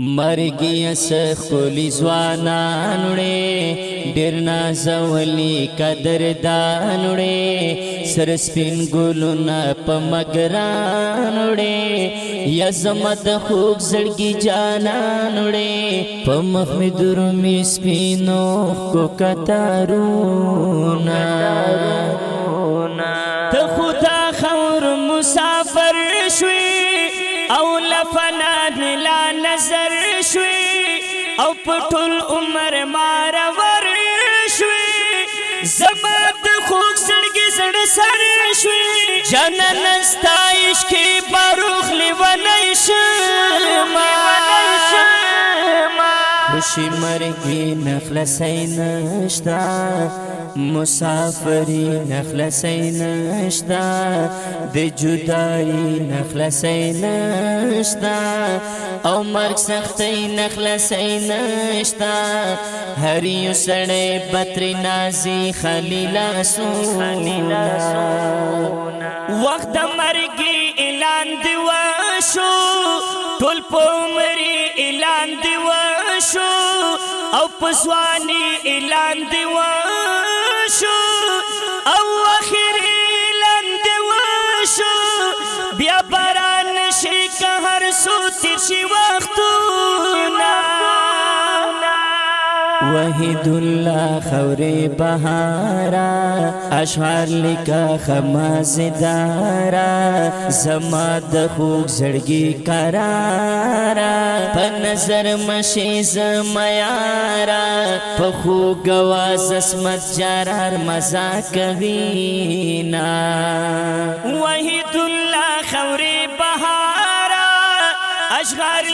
مرګي سخلی ځوانان وړي، ډیر نازولی قدر دان وړي، سر سپین ګلونه په مګران وړي، یزمت خوب زړګي جانان وړي، په مخ می درمي سپینو کو کتارونه. ته خدا خور مسافر شوي او لفنا لا نظر شوي، او پټول عمر مار ور شوي، زما د خوږ زړګي زړه سر شوي. جنن ستایش کې باروخ لیونی شما، خوشی مرګي نخلصی نشتا، مسافری نخلصی نشتا، د جدائی نخلصی نشتا، او مرګ سختی نخلصی نشتا. هر یو سړی بتر نازی خلیل سونا. وخت مرګي اعلان دی وشو، ټول په عمرې اعلان دی وشو، او په ځواني اعلان دی وشو، او اخر اعلان دی وشو. بیا باران شي که هر څو تیر شي وختونه. وحید الله خوري بهارا، اشعار لکه خمازدارا، زما د خوږ زړګي قرارا، په نظر مشي زما یارا، په خوږ واز اسمت جرار مزا کوي نا. وحید الله خوري بهارا، اشعار.